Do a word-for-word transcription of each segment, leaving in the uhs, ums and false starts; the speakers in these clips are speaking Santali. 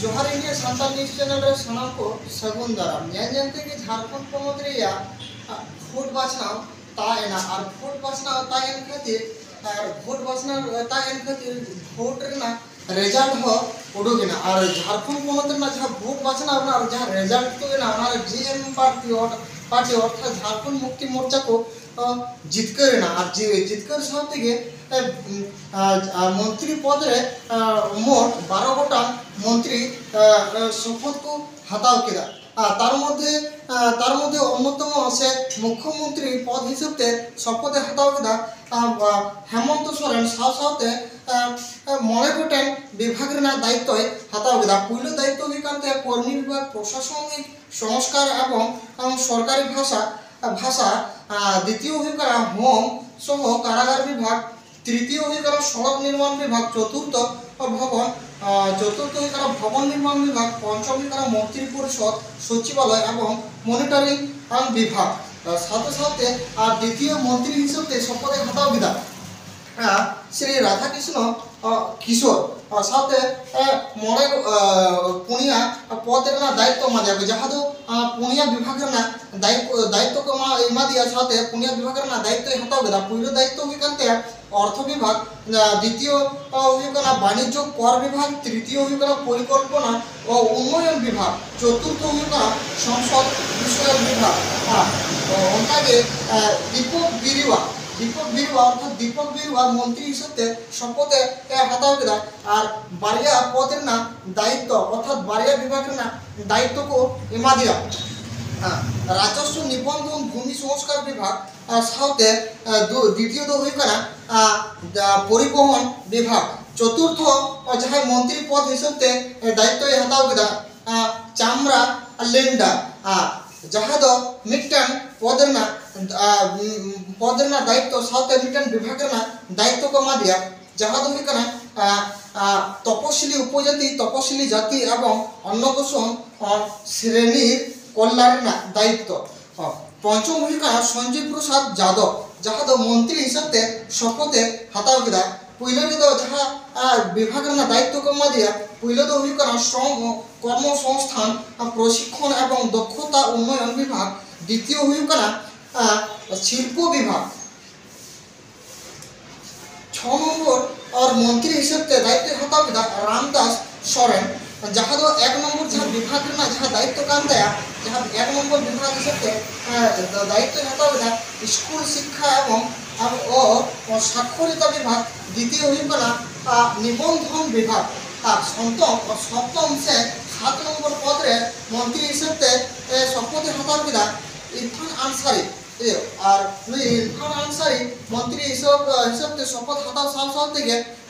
ᱡᱚᱦᱟᱨ, ᱤᱧᱟᱹᱜ ᱥᱟᱱᱛᱟᱲ ᱱᱤᱭᱩᱡᱽ ᱪᱮᱱᱮᱞ ᱨᱮ ᱥᱟᱱᱟᱢ ᱠᱚ ᱥᱟᱹᱜᱩᱱ ᱫᱟᱨᱟᱢ᱾ ᱧᱮᱞ ᱧᱮᱞ ᱛᱮᱜᱮ ᱡᱷᱟᱲᱠᱷᱚᱸᱰ ᱯᱚᱱᱚᱛ ᱨᱮᱭᱟᱜ ᱵᱷᱳᱴ ᱵᱟᱪᱷᱱᱟᱣ ᱛᱟᱭ ᱮᱱᱟ, ᱟᱨ ᱵᱷᱳᱴ ᱵᱟᱪᱷᱱᱟᱣ ᱛᱟᱭ ᱮᱱ ᱠᱷᱟᱹᱛᱤᱨ, ᱟᱨ ᱵᱷᱳᱴ ᱵᱟᱪᱷᱱᱟᱣ ᱛᱟᱭ ᱮᱱ ᱠᱷᱟᱹᱛᱤᱨ ᱵᱷᱳᱴ ᱨᱮᱱᱟᱜ ᱨᱮᱡᱟᱞᱴ ᱦᱚᱸ ᱩᱰᱩᱠ ᱮᱱᱟ᱾ ᱟᱨ ᱡᱷᱟᱲᱠᱷᱚᱸᱰ ᱯᱚᱱᱚᱛ ᱨᱮᱱᱟᱜ ᱡᱟᱦᱟᱸ ᱵᱷᱳᱴ ᱵᱟᱪᱷᱱᱟᱣ ᱨᱮᱱᱟᱜ ᱡᱟᱦᱟᱸ ᱨᱮᱡᱟᱞᱴ ᱛᱩᱫ ᱮᱱᱟ, ᱚᱱᱟᱨᱮ ᱡᱤ ᱮᱢ ᱯᱟᱨᱴᱤ, ᱯᱟᱨᱴᱤ ᱚᱨᱛᱷᱟᱛ ᱡᱷᱟᱲᱠᱷᱚᱸᱰ ᱢᱩᱠᱛᱤ ᱢᱳᱨᱪᱟ ᱠᱚ ᱡᱤᱛᱠᱟᱹᱨ ᱮᱱᱟ᱾ ᱟᱨ ᱡᱤ-, ᱡᱤᱛᱠᱟᱹᱨ ᱥᱟᱶ ᱛᱮᱜᱮ ᱮ, ᱩᱢ, ᱟ, ᱟ, ᱢᱚᱱᱛᱨᱤ ᱯᱚᱫᱽ ᱨᱮ, ᱟ, ᱢᱳᱴ ᱵᱟᱨᱚ ᱜᱚᱴᱟᱝ ᱢᱚᱱᱛᱨᱤ, ᱟ, ᱟ, ᱥᱚᱯᱚᱛ ᱠᱚ ᱦᱟᱛᱟᱣ ᱠᱮᱫᱟ᱾ ᱟᱨ ᱛᱟᱨ ᱢᱚᱫᱽᱫᱷᱮ, ᱟ, ᱛᱟᱨ ᱢᱚᱫᱽᱫᱷᱮ ᱚᱱᱱᱚᱛᱚᱢ ᱥᱮ ᱢᱩᱠᱷᱭᱚᱢᱚᱱᱛᱨᱤ ᱯᱚᱫᱽ ᱦᱤᱥᱟᱹᱵ ᱛᱮ ᱥᱚᱯᱚᱛ ᱮ ᱦᱟᱛᱟᱣ ᱠᱮᱫᱟ, ᱟ, ᱟ, ᱦᱮᱢᱚᱱᱛᱚ ᱥᱚᱨᱮᱱ ᱥᱟᱶ ᱥᱟᱶᱛᱮ, ᱟ, ᱟ, ᱢᱚᱬᱮ ᱜᱚᱴᱮᱱ ᱵᱤᱵᱷᱟᱜᱽ ᱨᱮᱱᱟᱜ ᱫᱟᱭᱤᱛᱛᱚᱭ ᱦᱟᱛᱟᱣ ᱠᱮᱫᱟ᱾ ᱯᱩᱭᱞᱩ ᱫᱟᱭᱤᱛᱛᱚ ᱦᱩᱭᱩᱜ ᱠᱟᱱ ᱛᱟᱭᱟ ᱠᱚᱨᱢᱤ ᱵᱤᱵᱷᱟᱜᱽ, ᱯᱨᱚᱥᱟᱥᱚᱱᱤᱠ ᱥᱚᱝᱥᱠᱟᱨ ᱮᱵᱚᱝ, ᱟᱢ, ᱥᱚᱨᱠᱟᱨᱤ ᱵᱷᱟᱥᱟ, ᱵᱷᱟᱥᱟ, ᱟ, ᱫᱤᱛᱤᱭᱚ ᱦᱩᱭᱩᱜ ᱠᱟᱱᱟ ᱦᱳᱢ ᱥᱚᱦᱚ ᱠᱟᱨᱟᱜᱟᱨ ᱵᱤᱵᱷᱟᱜᱽ, ᱛᱨᱤᱛᱤᱭᱚ ᱦᱩᱭᱩᱜ ᱠᱟᱱᱟ ᱥᱚᱲᱚᱠ ᱱᱤᱨᱢᱟᱱ ᱵᱤᱵᱷᱟᱜᱽ, ᱪᱚᱛᱩᱨᱛᱷᱚ ᱵᱷᱚᱵᱚᱱ, ᱟ, ᱪᱚᱛᱩᱨᱛᱷᱚ ᱦᱩᱭᱩᱜ ᱠᱟᱱᱟ ᱵᱷᱚᱵᱚᱱ ᱱᱤᱨᱢᱟᱱ ᱵᱤᱵᱷᱟᱜᱽ, ᱯᱚᱧᱪᱚᱢ ᱦᱩᱭᱩᱜ ᱠᱟᱱᱟ ᱢᱚᱱᱛᱨᱤ ᱯᱚᱨᱤᱥᱚᱫ ᱥᱚᱪᱤᱵᱟᱞᱚᱭ ᱮᱵᱚᱝ ᱢᱚᱱᱤᱴᱚᱨᱤᱝ, ᱟᱢ, ᱵᱤᱵᱷᱟᱜᱽ᱾ ᱟ, ᱥᱟᱶᱛᱮ ᱥᱟᱶᱛᱮ ᱟᱨ ᱫᱤᱛᱤᱭᱚ ᱢᱚᱱᱛᱨᱤ ᱦᱤᱥᱟᱹᱵ ᱛᱮ ᱥᱚᱯᱚᱫ ᱮ ᱦᱟᱛᱟᱣ ᱠᱮᱫᱟ᱾ ᱟ, ᱥᱨᱤ ᱨᱟᱫᱷᱟ ᱠᱨᱤᱥᱱᱚ, ᱟ, ᱠᱤᱥᱳᱨ, ᱟ, ᱥᱟᱶᱛᱮ, ᱟ, ᱢᱚᱬᱮ, ᱟ, ᱯᱩᱱᱭᱟ ᱯᱚᱫᱽ ᱨᱮᱱᱟᱜ ᱫᱟᱭᱤᱛᱛᱚ ᱮᱢᱟ ᱫᱮᱭᱟ ᱠᱚ, ᱡᱟᱦᱟᱸ ᱫᱚ, ᱟ, ᱯᱩᱱᱭᱟ ᱵᱤᱵᱷᱟᱜᱽ ᱨᱮᱱᱟᱜ ᱫᱟᱭᱤᱛᱛᱚ, ᱫᱟᱭᱤᱛᱛᱚ ᱠᱚ ᱮᱢᱟ, ᱮᱢᱟ ᱫᱮᱭᱟ, ᱥᱟᱶᱛᱮ ᱯᱩᱱᱭᱟ ᱵᱤᱵᱷᱟᱜᱽ ᱨᱮᱱᱟᱜ ᱫᱟᱭᱤᱛᱛᱚᱭ ᱦᱟᱛᱟᱣ ᱠᱮᱫᱟ᱾ ᱯᱩᱭᱞᱩ ᱫᱟᱭᱤᱛᱛᱚ ᱦᱩᱭᱩᱜ ᱠᱟᱱ ᱛᱟᱭᱟ ᱚᱨᱛᱷᱚ ᱵᱤᱵᱷᱟᱜᱽ, ᱟ, ᱫᱤᱛᱤᱭᱚ, ᱟ, ᱦᱩᱭᱩᱜ ᱠᱟᱱᱟ ᱵᱟᱱᱤᱡᱽᱡᱚ ᱠᱚᱨ ᱵᱤᱵᱷᱟᱜᱽ, ᱛᱨᱤᱛᱤᱭᱚ ᱦᱩᱭᱩᱜ ᱠᱟᱱᱟ ᱯᱚᱨᱤᱠᱚᱞᱯᱚᱱᱟ ᱚ ᱩᱱᱱᱚᱭᱚᱱ ᱵᱤᱵᱷᱟᱜᱽ, ᱪᱚᱛᱩᱨᱛᱷᱚ ᱦᱩᱭᱩᱜ ᱠᱟᱱᱟ ᱥᱚᱝᱥᱚᱫ ᱵᱤᱥᱚᱭᱚᱠ ᱵᱤᱵᱷᱟᱜᱽ᱾ ᱟ, ᱚ, ᱚᱱᱠᱟᱜᱮ, ᱟ, ᱫᱤᱯᱚᱠ ᱵᱤᱨᱩᱣᱟ, ᱫᱤᱯᱚᱠ ᱵᱤᱨᱩᱣᱟ, ᱚᱨᱛᱷᱟᱛ ᱫᱤᱯᱚᱠ ᱵᱤᱨᱩᱣᱟ ᱢᱚᱱᱛᱨᱤ ᱦᱤᱥᱟᱹᱵ ᱛᱮ ᱥᱚᱯᱚᱛ ᱮ, ᱮ ᱦᱟᱛᱟᱣ ᱠᱮᱫᱟ᱾ ᱟᱨ ᱵᱟᱨᱭᱟ ᱯᱚᱫᱽ ᱨᱮᱱᱟᱜ ᱫᱟᱭᱤᱛᱛᱚ, ᱚᱨᱛᱷᱟᱛ ᱵᱟᱨᱭᱟ ᱵᱤᱵᱷᱟᱜᱽ ᱨᱮᱱᱟᱜ ᱫᱟᱭᱤᱛᱛᱚ ᱠᱚ ᱮᱢᱟ ᱫᱮᱭᱟ᱾ ᱦᱮᱸ, ᱨᱟᱡᱚᱥᱣᱚ ᱱᱤᱵᱚᱱᱫᱷᱚᱱ ᱵᱷᱩᱢᱤ ᱥᱚᱝᱥᱠᱟᱨ ᱵᱤᱵᱷᱟᱜᱽ, ᱟᱨ ᱥᱟᱶᱛᱮ, ᱮ, ᱫᱩ-, ᱫᱤᱛᱤᱭᱚ ᱫᱚ ᱦᱩᱭᱩᱜ ᱠᱟᱱᱟ, ᱟ, ᱫᱟ-, ᱯᱚᱨᱤᱵᱚᱦᱚᱱ ᱵᱤᱵᱷᱟᱜᱽ᱾ ᱪᱚᱛᱩᱨᱛᱷᱚ, ᱚ, ᱡᱟᱦᱟᱸᱭ ᱢᱚᱱᱛᱨᱤ ᱯᱚᱫᱽ ᱦᱤᱥᱟᱹᱵ ᱛᱮ, ᱮ, ᱫᱟᱭᱤᱛᱛᱚᱭ ᱦᱟᱛᱟᱣ ᱠᱮᱫᱟ, ᱟ, ᱪᱟᱢᱨᱟ ᱞᱮᱱᱰᱟ, ᱟ, ᱡᱟᱦᱟᱸ ᱫᱚ ᱢᱤᱫᱴᱟᱝ ᱯᱚᱫᱽ ᱨᱮᱱᱟᱜ, ᱟ, ᱩᱢ, ᱯᱚᱫᱽ ᱨᱮᱱᱟᱜ ᱫᱟᱭᱤᱛᱛᱚ ᱥᱟᱶᱛᱮ ᱢᱤᱫᱴᱟᱝ ᱵᱤᱵᱷᱟᱜᱽ ᱨᱮᱱᱟᱜ ᱫᱟᱭᱤᱛᱛᱚ ᱠᱚ ᱮᱢᱟ ᱫᱮᱭᱟ, ᱡᱟᱦᱟᱸ ᱫᱚ ᱦᱩᱭᱩᱜ ᱠᱟᱱᱟ, ᱟ, ᱟ, ᱛᱚᱯᱚᱥᱤᱞᱤ ᱩᱯᱚᱡᱟᱛᱤ, ᱛᱚᱯᱚᱥᱤᱞᱤ ᱡᱟᱛᱤ ᱮᱵᱚᱝ ᱚᱱᱱᱚ ᱠᱳᱥᱚᱢ, ᱚ, ᱥᱨᱮᱱᱤᱨ ᱠᱚᱞᱞᱟᱬ ᱨᱮᱱᱟᱜ ᱫᱟᱭᱤᱛᱛᱚ᱾ ᱚ, ᱯᱚᱧᱪᱚᱢ ᱦᱩᱭᱩᱜ ᱠᱟᱱᱟ ᱥᱚᱧᱡᱚᱭ ᱯᱨᱚᱥᱟᱫᱽ ᱡᱟᱫᱚᱵ, ᱡᱟᱦᱟᱸ ᱫᱚ ᱢᱚᱱᱛᱨᱤ ᱦᱤᱥᱟᱹᱵ ᱛᱮ ᱥᱚᱯᱚᱛ ᱮ ᱦᱟᱛᱟᱣ ᱠᱮᱫᱟ᱾ ᱯᱩᱭᱞᱩ ᱨᱮᱫᱚ ᱡᱟᱦᱟᱸ ᱟᱨ ᱵᱤᱵᱷᱟᱜᱽ ᱨᱮᱱᱟᱜ ᱫᱟᱭᱤᱛᱛᱚ ᱠᱚ ᱮᱢᱟ ᱫᱮᱭᱟ, ᱯᱩᱭᱞᱩ ᱫᱚ ᱦᱩᱭᱩᱜ ᱠᱟᱱᱟ ᱥᱨᱚᱢ ᱠᱚᱨᱢᱚ ᱥᱚᱝᱥᱛᱷᱟᱱ ᱟᱨ ᱯᱨᱚᱥᱤᱠᱠᱷᱚᱱ ᱮᱵᱚᱝ ᱫᱚᱠᱷᱚᱛᱟ ᱩᱱᱱᱚᱭᱚᱱ ᱵᱤᱵᱷᱟᱜᱽ, ᱫᱤᱛᱤᱭᱚ ᱦᱩᱭᱩᱜ ᱠᱟᱱᱟ ᱟᱨ ᱥᱤᱞᱯᱚ ᱵᱤᱵᱷᱟᱜᱽ᱾ ᱪᱷᱚ ᱱᱚᱢᱵᱚᱨ ᱟᱨ ᱢᱚᱱᱛᱨᱤ ᱦᱤᱥᱟᱹᱵ ᱛᱮ ᱫᱟᱭᱤᱛᱛᱚᱭ ᱦᱟᱛᱟᱣ ᱠᱮᱫᱟ ᱨᱟᱢᱫᱟᱥ ᱥᱚᱨᱮᱱ, ᱡᱟᱦᱟᱸ ᱫᱚ ᱮᱠ ᱱᱚᱢᱵᱚᱨ ᱡᱟᱦᱟᱸ ᱵᱤᱵᱷᱟᱜᱽ ᱨᱮᱱᱟᱜ ᱡᱟᱦᱟᱸ ᱫᱟᱭᱤᱛᱛᱚ ᱠᱟᱱ ᱛᱟᱭᱟ, ᱡᱟᱦᱟᱸ ᱮᱠ ᱱᱚᱢᱵᱚᱨ ᱵᱤᱵᱷᱟᱜᱽ ᱦᱤᱥᱟᱹᱵ ᱛᱮ ᱫᱟᱭᱤᱛᱛᱚᱭ ᱦᱟᱛᱟᱣ ᱠᱮᱫᱟ ᱥᱠᱩᱞ ᱥᱤᱠᱠᱷᱟ ᱮᱵᱚᱝ ᱟᱨ ᱚ ᱥᱟᱠᱷᱚᱨᱤᱛᱟ ᱵᱤᱵᱷᱟᱜᱽ, ᱫᱤᱛᱤᱭᱚ ᱦᱩᱭᱩᱜ ᱠᱟᱱᱟ ᱱᱤᱵᱚᱱᱫᱷᱚᱱ ᱵᱤᱵᱷᱟᱜᱽ᱾ ᱟᱨ ᱥᱚᱯᱛᱚᱢ ᱥᱚᱯᱛᱚᱢ ᱥᱮ ᱥᱟᱛ ᱱᱚᱢᱵᱚᱨ ᱯᱚᱫᱽ ᱨᱮ ᱢᱚᱱᱛᱨᱤ ᱦᱤᱥᱟᱹᱵ ᱛᱮ ᱥᱚᱯᱚᱛᱮ ᱦᱟᱛᱟᱣ ᱠᱮᱫᱟ ᱤᱨᱯᱷᱟᱱ ᱟᱱᱥᱟᱨᱤ᱾ ᱤᱭᱟᱹ, ᱟᱨ ᱱᱩᱭ ᱤᱨᱯᱷᱟᱱ ᱟᱱᱥᱟᱨᱤ ᱢᱚᱱᱛᱨᱤ ᱦᱤᱥᱟᱹᱵ ᱦᱤᱥᱟᱹᱵ ᱛᱮ ᱥᱚᱯᱚᱛ ᱦᱟᱛᱟᱣ ᱥᱟᱶ ᱥᱟᱶ ᱛᱮᱜᱮ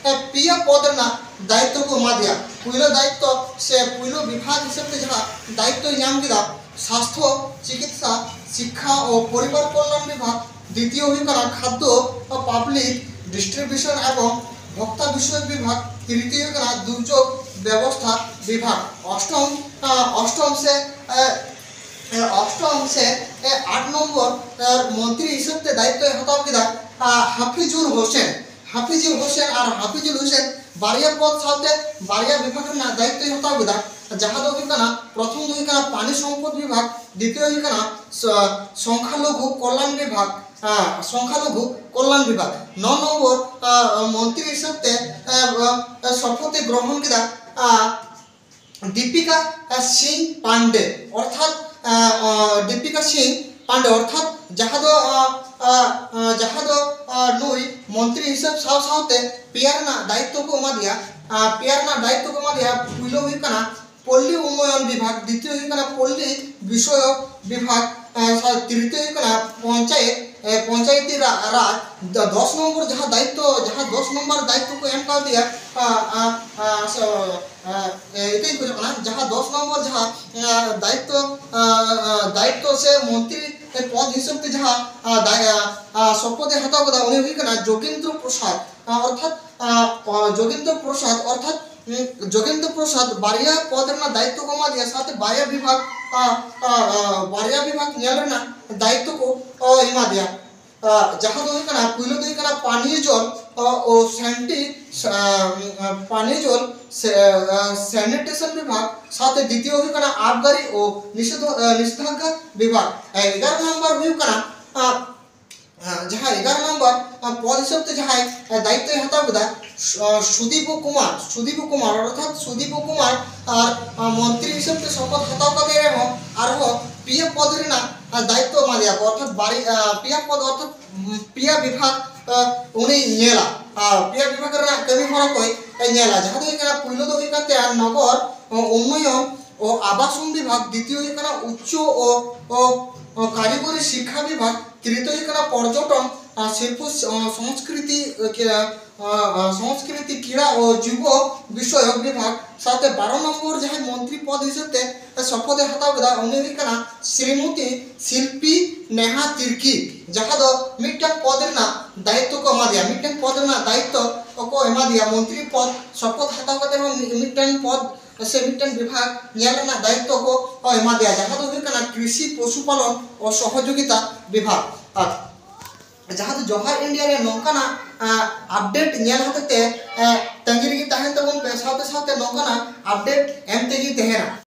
ᱯᱮᱭᱟ ᱯᱚᱫᱽ ᱨᱮᱱᱟᱜ ᱫᱟᱭᱤᱛᱛᱚ ᱠᱚ ᱮᱢᱟ ᱫᱮᱭᱟ᱾ ᱯᱩᱭᱞᱩ ᱫᱟᱭᱤᱛᱛᱚ ᱥᱮ ᱯᱩᱭᱞᱩ ᱵᱤᱵᱷᱟᱜᱽ ᱦᱤᱥᱟᱹᱵ ᱛᱮ ᱡᱟᱦᱟᱸ ᱫᱟᱭᱤᱛᱛᱚᱭ ᱧᱟᱢ ᱠᱮᱫᱟ, ᱥᱟᱥᱛᱷᱚ, ᱪᱤᱠᱤᱛᱥᱟ, ᱥᱤᱠᱠᱷᱟ ᱚ ᱯᱚᱨᱤᱵᱟᱨ ᱠᱚᱞᱭᱟᱱ ᱵᱤᱵᱷᱟᱜᱽ, ᱫᱤᱛᱤᱭᱚ ᱦᱩᱭᱩᱜ ᱠᱟᱱᱟ ᱠᱷᱟᱫᱽᱫᱚ, ᱯᱟᱵᱽᱞᱤᱠ ᱰᱤᱥᱴᱨᱤᱵᱤᱭᱩᱥᱚᱱ ᱮᱵᱚᱝ ᱵᱷᱚᱠᱛᱟ ᱵᱤᱥᱚᱭ ᱵᱤᱵᱷᱟᱜᱽ, ᱛᱨᱤᱛᱤᱭᱚ ᱦᱩᱭᱩᱜ ᱠᱟᱱᱟ ᱫᱩᱨᱡᱳᱜᱽ ᱵᱮᱵᱚᱥᱛᱷᱟ ᱵᱤᱵᱷᱟᱜᱽ᱾ ᱚᱥᱴᱚᱢ ᱚᱥᱴᱚᱢ ᱥᱮ ᱚᱥᱴᱚᱢ ᱥᱮ ᱟᱴ ᱱᱚᱢᱵᱚᱨ ᱢᱚᱱᱛᱨᱤ ᱦᱤᱥᱟᱹᱵ ᱛᱮ ᱫᱟᱭᱤᱛᱛᱚᱭ ᱦᱟᱛᱟᱣ ᱠᱮᱫᱟ ᱦᱟᱯᱤᱡᱩᱞ ᱦᱩᱥᱮᱱ᱾ ᱦᱟᱯᱤᱡᱩᱞ ᱦᱩᱥᱮᱱ ᱟᱨ ᱦᱟᱯᱤᱡᱩᱞ ᱦᱩᱥᱮᱱ ᱵᱟᱨᱭᱟ ᱯᱚᱫ ᱥᱟᱶᱛᱮ ᱵᱟᱨᱭᱟ ᱵᱤᱵᱷᱟᱜᱽ ᱨᱮᱱᱟᱜ ᱫᱟᱭᱤᱛᱛᱚᱭ ᱦᱟᱛᱟᱣ ᱠᱮᱫᱟ, ᱡᱟᱦᱟᱸ ᱫᱚ ᱦᱩᱭᱩᱜ ᱠᱟᱱᱟ, ᱯᱨᱚᱛᱷᱚᱢ ᱫᱚ ᱦᱩᱭᱩᱜ ᱠᱟᱱᱟ ᱯᱟᱱᱤ ᱥᱚᱢᱯᱚᱫ ᱵᱤᱵᱷᱟᱜᱽ, ᱫᱤᱛᱤᱭᱚ ᱦᱩᱭᱩᱜ ᱠᱟᱱᱟ ᱥᱚᱝᱠᱷᱟᱞᱚᱜᱷᱩ ᱠᱚᱞᱭᱟᱱ ᱵᱤᱵᱷᱟᱜᱽ᱾ ᱥᱚᱝᱠᱷᱟᱞᱚᱜᱷᱩ ᱠᱚᱞᱭᱟᱱ ᱵᱤᱵᱷᱟᱜᱽ᱾ ᱱᱚ ᱱᱚᱢᱵᱚᱨ ᱢᱚᱱᱛᱨᱤ ᱦᱤᱥᱟᱹᱵ ᱛᱮ ᱥᱚᱯᱚᱛᱮ ᱜᱨᱚᱦᱚᱱ ᱠᱮᱫᱟ ᱫᱤᱯᱤᱠᱟ ᱥᱤᱝ ᱯᱟᱱᱰᱮ, ᱚᱨᱛᱷᱟᱛ ᱫᱤᱯᱤᱠᱟ ᱥᱤᱝ ᱯᱟᱱᱰᱮ ᱚᱨᱛᱷᱟᱛ ᱡᱟᱦᱟᱸ ᱫᱚ ᱡᱟᱦᱟᱸ ᱫᱚ ᱱᱩᱭ ᱢᱚᱱᱛᱨᱤ ᱦᱤᱥᱟᱹᱵ ᱥᱟᱶ ᱥᱟᱶᱛᱮ ᱯᱮᱭᱟ ᱨᱮᱱᱟᱜ ᱫᱟᱭᱤᱛᱛᱚ ᱠᱚ ᱮᱢᱟ ᱫᱮᱭᱟ᱾ ᱯᱮᱭᱟ ᱨᱮᱱᱟᱜ ᱫᱟᱭᱤᱛᱛᱚ ᱠᱚ ᱮᱢᱟ ᱫᱮᱭᱟ᱾ ᱯᱩᱭᱞᱩ ᱦᱩᱭᱩᱜ ᱠᱟᱱᱟ ᱯᱚᱞᱞᱤ ᱩᱱᱱᱚᱭᱚᱱ ᱵᱤᱵᱷᱟᱜᱽ, ᱫᱤᱛᱤᱭᱚ ᱦᱩᱭᱩᱜ ᱠᱟᱱᱟ ᱯᱚᱞᱞᱤ ᱵᱤᱥᱚᱭᱚᱠ ᱵᱤᱵᱷᱟᱜᱽ, ᱛᱨᱤᱛᱤᱭᱚ ᱦᱩᱭᱩᱜ ᱠᱟᱱᱟ ᱯᱚᱧᱪᱟᱭᱮᱛ, ᱯᱚᱧᱪᱟᱭᱮᱛᱤ ᱨᱟᱡᱽ᱾ ᱫᱚᱥ ᱱᱚᱢᱵᱚᱨ ᱡᱟᱦᱟᱸ ᱫᱟᱭᱤᱛᱛᱚ, ᱡᱟᱦᱟᱸ ᱫᱚᱥ ᱱᱚᱢᱵᱚᱨ ᱫᱟᱭᱤᱛᱛᱚ ᱠᱚ ᱮᱢ ᱠᱟᱣᱫᱮᱭᱟ, ᱤᱠᱟᱹᱧ ᱠᱷᱚᱡᱚᱜ ᱠᱟᱱᱟ, ᱡᱟᱦᱟᱸ ᱫᱚᱥ ᱱᱚᱢᱵᱚᱨ ᱡᱟᱦᱟᱸ ᱫᱟᱭᱤᱛᱛᱚ, ᱫᱟᱭᱤᱛᱛᱚ ᱥᱮ ᱢᱚᱱᱛᱨᱤ ᱯᱚᱫ ᱦᱤᱥᱟᱹᱵ ᱛᱮ ᱡᱟᱦᱟᱸ ᱥᱚᱯᱚᱫ ᱮ ᱦᱟᱛᱟᱣ ᱠᱟᱫᱟ, ᱩᱱᱤ ᱦᱩᱭᱩᱜ ᱠᱟᱱᱟ ᱡᱳᱜᱮᱱᱫᱨᱚ ᱯᱨᱚᱥᱟᱫᱽ, ᱚᱨᱛᱷᱟᱛ ᱡᱳᱜᱮᱱᱫᱨᱚ ᱯᱨᱚᱥᱟᱫᱽ, ᱚᱨᱛᱷᱟᱛ ᱡᱳᱜᱮᱱᱫᱨᱚ ᱯᱨᱚᱥᱟᱫᱽ ᱵᱟᱨᱭᱟ ᱯᱚᱫ ᱨᱮᱱᱟᱜ ᱫᱟᱭᱤᱛᱛᱚ ᱠᱚ ᱮᱢᱟ ᱫᱮᱭᱟ, ᱥᱟᱶᱛᱮ ᱵᱟᱨᱭᱟ ᱵᱤᱵᱷᱟᱜᱽ, ᱵᱟᱨᱭᱟ ᱵᱤᱵᱷᱟᱜᱽ ᱧᱮᱞ ᱨᱮᱱᱟᱜ ᱫᱟᱭᱤᱛᱛᱚ ᱠᱚ ᱮᱢᱟ ᱫᱮᱭᱟ᱾ ᱡᱟᱦᱟᱸ ᱫᱚ ᱦᱩᱭᱩᱜ ᱠᱟᱱᱟ, ᱯᱩᱭᱞᱩ ᱫᱚ ᱦᱩᱭᱩᱜ ᱠᱟᱱᱟ ᱯᱟᱱᱤᱭᱚ ᱡᱚᱞ, ᱚ, ᱚ, ᱥᱮᱱᱴᱤ, ᱥᱟ-, ᱟ, ᱯᱟᱱᱤᱭᱚ ᱡᱚᱞ, ᱥᱮ, ᱟ, ᱥᱮᱱᱤᱴᱮᱥᱚᱱ ᱵᱤᱵᱷᱟᱜᱽ, ᱥᱟᱶᱛᱮ ᱫᱤᱛᱤᱭᱚ ᱦᱩᱭᱩᱜ ᱠᱟᱱᱟ ᱟᱵᱜᱟᱨᱤ ᱚ ᱱᱤᱥᱮᱫᱷ-, ᱟ, ᱱᱤᱥᱮᱫᱷᱟᱜᱽᱜᱟ ᱵᱤᱵᱷᱟᱜᱽ᱾ ᱮ, ᱮᱜᱟᱨᱚ ᱱᱚᱢᱵᱚᱨ ᱦᱩᱭᱩᱜ ᱠᱟᱱᱟ, ᱟ, ᱟ, ᱡᱟᱦᱟᱸ ᱮᱜᱟᱨᱚ ᱱᱚᱢᱵᱚᱨ, ᱟ, ᱯᱚᱫ ᱦᱤᱥᱟᱹᱵ ᱛᱮ ᱡᱟᱦᱟᱸᱭ, ᱟ, ᱫᱟᱭᱤᱛᱛᱚᱭ ᱦᱟᱛᱟᱣ ᱠᱮᱫᱟ, ᱥᱩ-, ᱟ, ᱥᱩᱫᱤᱯ ᱠᱩᱢᱟᱨ, ᱥᱩᱫᱤᱯ ᱠᱩᱢᱟᱨ, ᱚᱨᱛᱷᱟᱛ ᱥᱩᱫᱤᱯ ᱠᱩᱢᱟᱨ ᱟᱨ, ᱟ, ᱢᱚᱱᱛᱨᱤ ᱦᱤᱥᱟᱹᱵ ᱛᱮ ᱥᱚᱯᱚᱫ ᱦᱟᱛᱟᱣ ᱠᱟᱛᱮ ᱨᱮᱦᱚᱸ ᱟᱨᱦᱚᱸ ᱯᱮᱭᱟ ᱯᱚᱫ ᱨᱮᱱᱟᱜ, ᱟ, ᱫᱟᱭᱤᱛᱛᱚ ᱮᱢᱟ ᱫᱮᱭᱟ ᱠᱚ, ᱚᱨᱛᱷᱟᱛ ᱵᱟᱨᱭᱟ, ᱟ, ᱯᱮᱭᱟ ᱯᱚᱫ, ᱚᱨᱛᱷᱟᱛ ᱯᱮᱭᱟ ᱵᱤᱵᱷᱟᱜᱽ, ᱟ, ᱩᱱᱤ ᱧᱮᱞᱟ᱾ ᱟ, ᱯᱮᱭᱟ ᱵᱤᱵᱷᱟᱜᱽ ᱨᱮᱱᱟᱜ ᱠᱟᱹᱢᱤ ᱦᱚᱨᱟ ᱠᱚᱭ ᱧᱮᱞᱟ, ᱡᱟᱦᱟᱸ ᱫᱚ ᱦᱩᱭᱩᱜ ᱠᱟᱱᱟ, ᱯᱩᱭᱞᱩ ᱫᱚ ᱦᱩᱭᱩᱜ ᱠᱟᱱ ᱛᱟᱭᱟ ᱱᱚᱜᱚᱨ, ᱚ, ᱩᱱᱱᱚᱭᱚᱱ ᱚ ᱟᱵᱟᱥᱚᱱ ᱵᱤᱵᱷᱟᱜᱽ, ᱫᱤᱛᱤᱭᱚ ᱦᱩᱭᱩᱜ ᱠᱟᱱᱟ ᱩᱪᱪᱚ ᱚ, ᱚ, ᱚ, ᱠᱟᱨᱤᱜᱚᱨᱤ ᱥᱤᱠᱠᱷᱟ ᱵᱤᱵᱷᱟᱜᱽ, ᱛᱨᱤᱛᱤᱭᱚ ᱦᱩᱭᱩᱜ ᱠᱟᱱᱟ ᱯᱚᱨᱡᱚᱴᱚᱱ, ᱟ, ᱥᱤᱞᱯᱚ, ᱚ, ᱥᱚᱝᱥᱠᱨᱤᱛᱤ, ᱚ, ᱠᱮ-, ᱟ, ᱟ, ᱥᱚᱝᱥᱠᱨᱤᱛᱤ, ᱠᱨᱤᱲᱟ ᱚ ᱡᱩᱵᱚ ᱵᱤᱥᱚᱭᱚᱠ ᱵᱤᱵᱷᱟᱜᱽ, ᱥᱟᱶᱛᱮ ᱵᱟᱨᱚ ᱱᱚᱢᱵᱚᱨ ᱡᱟᱦᱟᱸᱭ ᱢᱚᱱᱛᱨᱤ ᱯᱚᱫ ᱦᱤᱥᱟᱹᱵ ᱛᱮ ᱥᱚᱯᱚᱫ ᱮ ᱦᱟᱛᱟᱣ ᱠᱮᱫᱟ, ᱩᱱᱤ ᱦᱩᱭᱩᱜ ᱠᱟᱱᱟ ᱥᱨᱤᱢᱚᱛᱤ ᱥᱤᱞᱯᱤ ᱱᱮᱦᱟ ᱛᱤᱨᱠᱤ, ᱡᱟᱦᱟᱸ ᱫᱚ ᱢᱤᱫᱴᱟᱝ ᱯᱚᱫ ᱨᱮᱱᱟᱜ ᱫᱟᱭᱤᱛᱛᱚ ᱠᱚ ᱮᱢᱟ ᱫᱮᱭᱟ, ᱢᱤᱫᱴᱟᱝ ᱯᱚᱫ ᱨᱮᱱᱟᱜ ᱫᱟᱭᱤᱛᱛᱚ ᱠᱚ ᱮᱢᱟ ᱫᱮᱭᱟ, ᱢᱚᱱᱛᱨᱤ ᱯᱚᱫ ᱥᱚᱯᱚᱫ ᱦᱟᱛᱟᱣ ᱠᱟᱛᱮ ᱦᱚᱸ ᱢᱤ-, ᱢᱤᱫᱴᱟᱝ ᱯᱚᱫ ᱥᱮ ᱢᱤᱫᱴᱟᱝ ᱵᱤᱵᱷᱟᱜᱽ ᱧᱮᱞ ᱨᱮᱱᱟᱜ ᱫᱟᱭᱤᱛᱛᱚ ᱠᱚ, ᱠᱚ ᱮᱢᱟ ᱫᱮᱭᱟ, ᱡᱟᱦᱟᱸ ᱫᱚ ᱦᱩᱭᱩᱜ ᱠᱟᱱᱟ ᱠᱨᱤᱥᱤ ᱯᱚᱥᱩᱯᱟᱞᱚᱱ ᱚ ᱥᱚᱦᱚᱡᱳᱜᱤᱛᱟ ᱵᱤᱵᱷᱟᱜᱽ᱾ ᱟᱨ ᱡᱟᱦᱟᱸ ᱫᱚ ᱡᱚᱦᱟᱨ ᱤᱱᱰᱤᱭᱟ ᱨᱮ ᱱᱚᱝᱠᱟᱱᱟᱜ, ᱟ, ᱟᱯᱰᱮᱴ ᱧᱮᱞ ᱦᱚᱛᱮ ᱛᱮ, ᱟ,